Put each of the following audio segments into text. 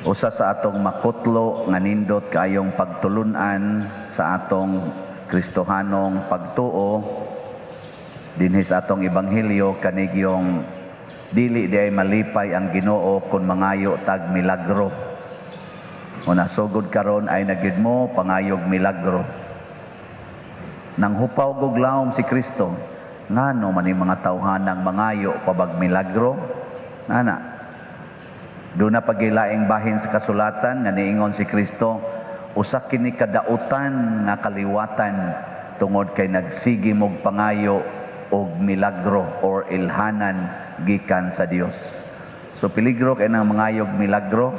Usa sa atong makutlo nga nindot kaayong pagtulunan sa atong Kristohanong pagtuo dinhi sa atong ebanghelyo, kanigyong dili di ay malipay ang Ginoo kung mangayo tag milagro. Una, sugod karon ay na gyud mo pangayog milagro. Nang hupaw gog lawom si Kristo, ngano man yung mga tawhanang mangayo pabag milagro? Ana, doon na pagilaing bahin sa kasulatan nga niingon si Kristo, usa kini kadautan nga kaliwatan tungod kay nagsigi mog pangayo og milagro or ilhanan gikan sa Dios. So peligro kay nang mangayog milagro.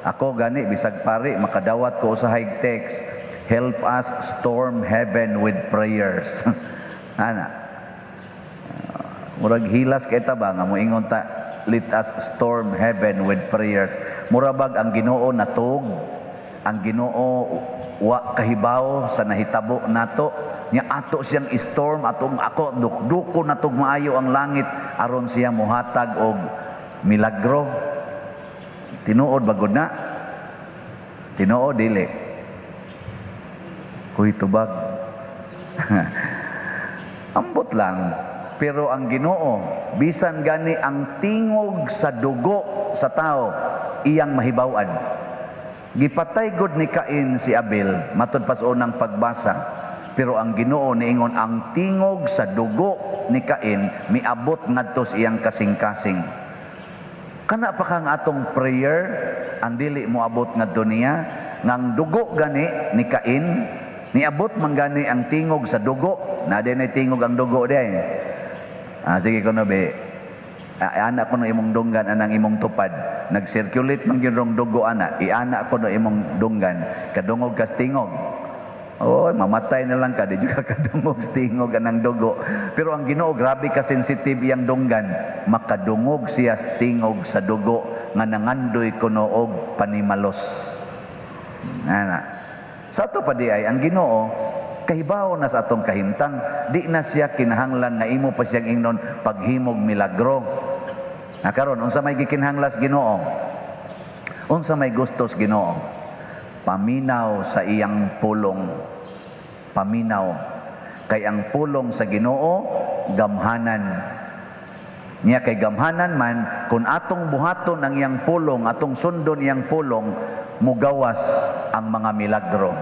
Ako gani, bisag pari, makadawat ko usahay text, "Help us storm heaven with prayers." Ana. Murag hilas kay ta ba nga moingon ta, "Let us storm heaven with prayers"? Murabag ang Ginoo natug, ang Ginoo wa kahibaw sa nahitabo nato. Nya ato siyang storm, atong ako dukduko natog maayo ang langit aron siya mohatag og milagro. Tinuod ba gud na? Tinuod dili? Kuy, tubag. Ambot lang. Pero ang Ginoo, bisan gani ang tingog sa dugo sa tao, iyang mahibaw-an. Gipatay gud ni Cain si Abel, matud pa sa unang pagbasa. Pero ang Ginoo niingon ang tingog sa dugo ni Cain miabot ngadto sa iyang kasing-kasing. Kana pa kang atong prayer ang dili moabot ngadto niya, ngang dugo gani ni Cain niabot man gani ang tingog sa dugo na din ay tingog ang dugo di ay. Ah, sige kuno be. Ah, ana ko no imong dunggan anang imong tupad. Nag-circulate man gyud rong dugo ana. Iana ko no imong dunggan. Kadungog kas tingog. Oh, mamatay na lang ka, di ka kadungog sa tingog anang dugo. Pero ang Ginoo, grabe ka sensitive iyang dunggan. Makadungog siya sa tingog sa dugo nga nangandoy kuno og panimalos. Ana. Sa ato pa di ay ang Ginoo kahibaw na sa atong kahimtang, di na siya kinahanglan nga imo pa siyang ingnon paghimog milagro. Na karon, unsa may gikinahanglas Ginoo? Unsa may gustos Ginoo? Paminaw sa iyang pulong. Paminaw. Kay ang pulong sa Ginoo gamhanan. Niya kay gamhanan man, kung atong buhaton ang iyang pulong, atong sundon iyang pulong, mugawas ang mga milagro.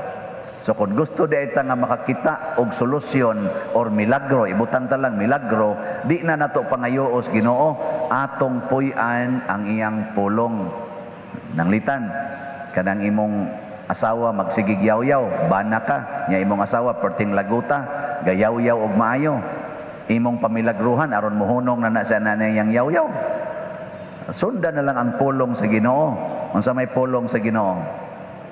So kung gusto di ta nga makakita og solusyon or milagro, ibutang ta lang milagro, di na nato pangayoos Ginoo, atong puy-an ang iyang pulong. Nanglitan, kanang imong asawa magsigig yaw-yaw, bana ka, nya imong asawa perting laguta, gayaw-yaw og maayo. Imong pamilagruhan aron mohunong na na sa nanay yang yaw-yaw. Sundan na lang ang pulong sa Ginoo. Unsa may pulong sa Ginoo?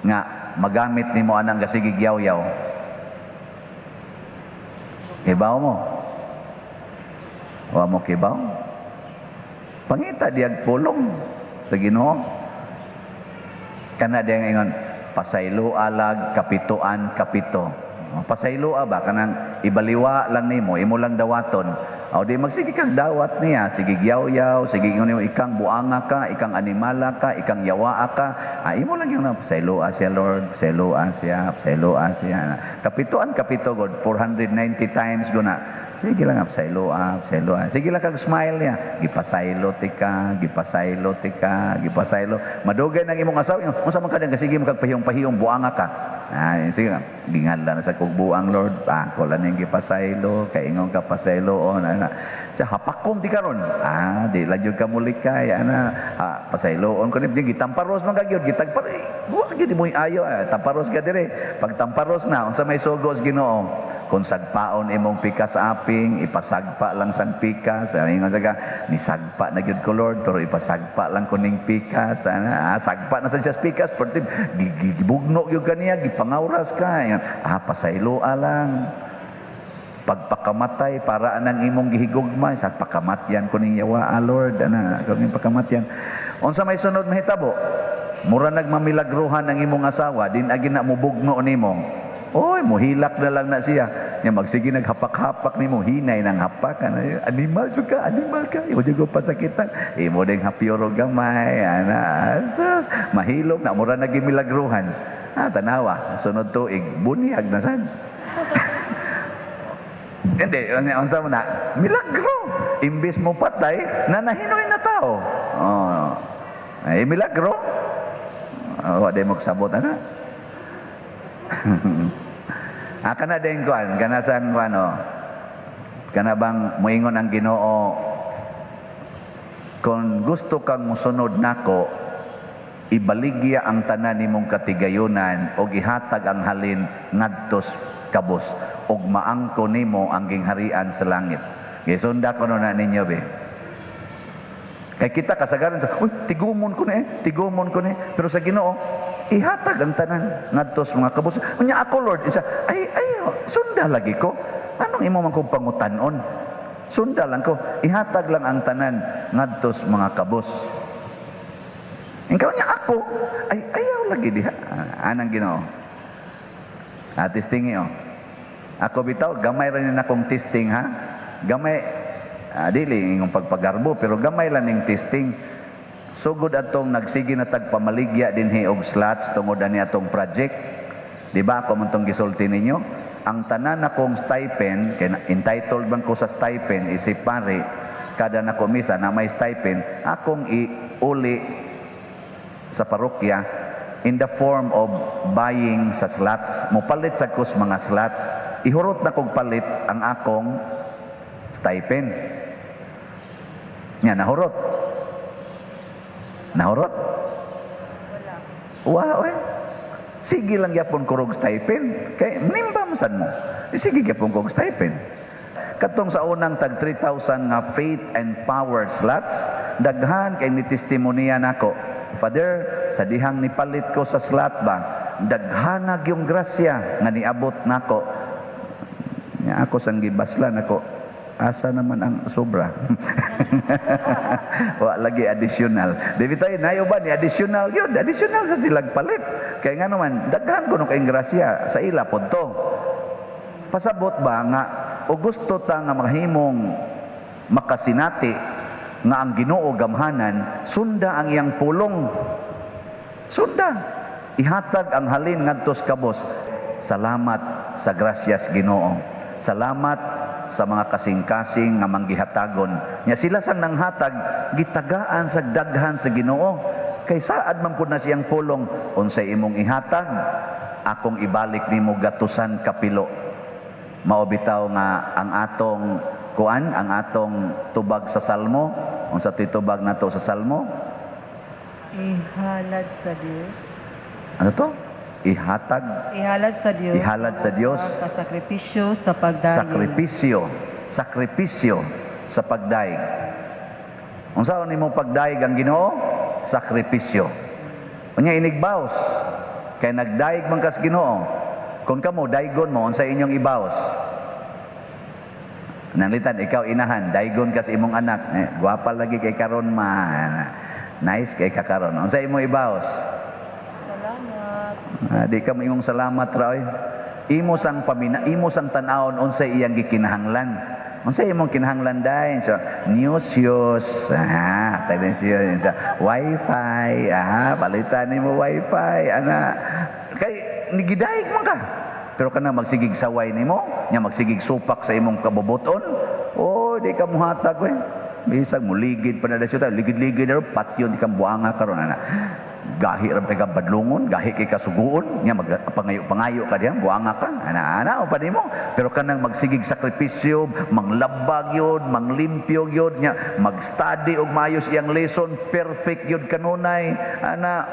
Nga magamit nimo anang gasigig yaw-yaw. Kibaw mo? Wa mo kibaw? Pangita diyag pulong sa Ginoo. Kana diyang ingon, pasaylo alag kapituan kapito. O, pasaylo ba kanang ibaliwa lang nimo, imo lang dawaton. O di magsige kang dawat niya, sige yaw-yaw, sige ingon nimo ikang buanga ka, ikang animala ka, ikang yawaa ka. Ah, imo lang yung pasaylo siya, Lord, pasaylo siya, pasaylo siya. Kapituan kapito god, 490 times guna. Sige lang, pasaylo, pasaylo. Sige lang kag smile niya. Gipasaylo tika, gipasaylo tika, gipasaylo. Madugay nang imong asawa, unsa man ka dang sige mo kag pahiyong-pahiyong buanga ka. Ah, sige, gingadla na sa kog buang, Lord. Ah, ko lang ning gipasaylo, kay ingon ka pasaylo on ana. Sa hapakon ti karon. Ah, di lang jud ka mulikay ana. Ah, pasayloon ko ni gitamparos man ka gyud, gitagpar. Wa gyud mo ayo, ah, tamparos ka dire. Pag tamparos na, unsa may sugos Ginoo? Kung sagpaon imong pikas aping, ipasagpa lang sang pikas. Ingon sa ka, nisagpa na gyud ko, Lord, pero ipasagpa lang ko ning pikas. Ana, ah, sagpa na sa siya pikas, pero gibugno gyud kaniya, gipangawras ka. Ingon, ah, pasayloa lang. Pagpakamatay para anang imong gihigugma sa pakamatyan ko ning yawa, ah, Lord, ana kung ning pakamatyan. Unsa may sunod mahitabo? Mura nagmamilagruhan ang imong asawa, din agi na mubugno nimo. Oy, muhilak na lang na siya. Nya magsige naghapak-hapak nimo, hinay nang hapak. Ano, animal jud ka, animal ka. Imo jud ko pasakitan. Imo ding hapyoro gamay. Ana, sus, mahilom na, mura naging milagruhan. Ah, tanawa, sunod tuig, bunyag na sad. Hindi, unsa mo na? Milagro. Imbis mo patay, nanahinoy na tao. Oh. Ay, milagro. Oh, wa mo kasabot ana. Ah, kana din kuan, kana sang kuan oh. Kana bang moingon ang Ginoo, "Kung gusto kang musunod nako, ibaligya ang tanan nimong katigayunan og ihatag ang halin ngadtos kabos ug maangko nimo ang gingharian sa langit." Gisunda ko na ninyo be. Kay kita kasagaran, "Uy, tigumon ko na eh, tigumon ko na eh." Pero sa Ginoo, ihatag ang tanan ngadtos mga kabos. Unya ako, Lord, isa, ay, ay, sunda lagi ko. Anong imo man kong pangutanon? Sunda lang ko, ihatag lang ang tanan ngadtos mga kabos. Ikaw niya ako, ay, ayaw lagi diha. Anang Ginoo. Ah, testing oh. Ako bitaw, gamay ra ni akong testing ha. Gamay, dili ingong pagpagarbo, pero gamay lang ning testing. Sugod atong nagsige na tag pamaligya dinhi og slots tungod ani atong project. Di ba ako man tong gisulti ninyo? Ang tanan akong stipend, kay entitled man ko sa stipend isip pare, kada nako misa na may stipend, akong iuli sa parokya in the form of buying sa slots. Mopalit sa kus mga slots. Ihurot na kong palit ang akong stipend. Nya nahurot. Nahurot? Wala. Wa, eh. Sige lang gyapon ko rog stipend. Kay nimba man sad mo. Sige gyapon ko og stipend. Katong sa unang tag 3,000 nga faith and power slots, daghan kay ni testimoniya nako. "Father, sa dihang nipalit ko sa slot ba, daghanag yung grasya nga niabot nako." Nya ako sang gibaslan ako, asa naman ang sobra? Wa lagi additional. Di bitay nayo ba ni additional yun? Additional sa silag palit. Kaya nga naman, daghan ko no kayong grasya sa ila pod to. Pasabot ba nga o gusto ta nga mahimong makasinati nga ang Ginoo gamhanan, sunda ang iyang pulong. Sunda. Ihatag ang halin ngadtos kabos. Salamat sa grasyas Ginoo. Salamat sa mga kasing-kasing nga manggihatagon. Nya sila sang nanghatag, gitagaan sa daghan sa Ginoo. Kay saad man pud na siyang pulong, unsay imong ihatag, akong ibalik nimo gatusan kapilo. Mao bitaw nga ang atong kuan, ang atong tubag sa Salmo, unsa to'y tubag nato sa Salmo? Ihalad sa Dios. Ano to? Ihatag. Ihalad sa Dios. Ihalad sa Dios. Sa sakripisyo sa pagdayeg. Sakripisyo, sakripisyo sa pagdayeg. Unsaon nimo pagdayeg ang Ginoo? Sakripisyo. Unya inigbaos kay nagdayeg man kas Ginoo. Kung kamo daygon mo, unsa inyong ibaos? Nanlitan ikaw inahan, daygon kas imong anak, eh, "Gwapa lagi kay karon ma. Nice kay ka karon." Unsa imong ibaos? Salamat. Ah, di ka mo salamat ra oy. Imo sang pamina, imo sang tan-awon unsay iyang gikinahanglan. Unsay imong kinahanglan dai? So, news yos. Ah, tagden siya sa wifi. Ah, palitan nimo wifi ana. Kay nigidayeg man ka. Pero kana magsigig saway nimo, nya magsigig supak sa imong kabubuton, oh, di ka muhatag we. Bisag muligid pa na siya, ligid-ligid na patyon di ka buanga karon ana. Gahi ra kay ka badlongon, gahi kay kasuguon, nya magpangayo-pangayo ka diha, buanga ka. Ana ana o pa nimo. Pero kanang magsigig sakripisyo, manglabag yun, manglimpyo yun, nya mag-study og maayos iyang lesson, perfect yun kanunay. Ana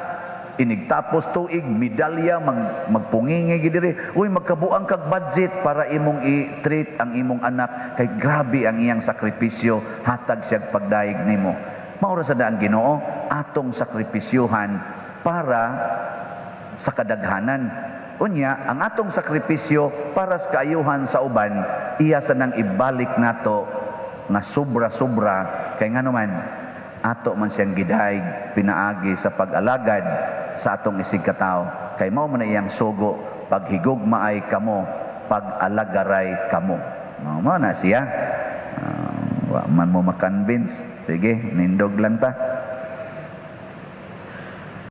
inigtapos tuig medalya magpungingi gid diri. Uy, magkabuang kag budget para imong i-treat ang imong anak kay grabe ang iyang sakripisyo, hatag siya pagdayeg nimo. Mao ra sa ang Ginoo, atong sakripisyuhan para sa kadaghanan. Unya ang atong sakripisyo para sa kaayuhan sa uban, iya sa nang ibalik nato nga sobra-sobra, kay nganuman ato man siyang gidayeg pinaagi sa pag-alagad sa atong isig katawo. Kay mao man na iyang sugo, paghigugmaay kamo. pag-alagaray kamo. No, mao na siya. Wa man mo ma-convince. Sige, nindog lang ta.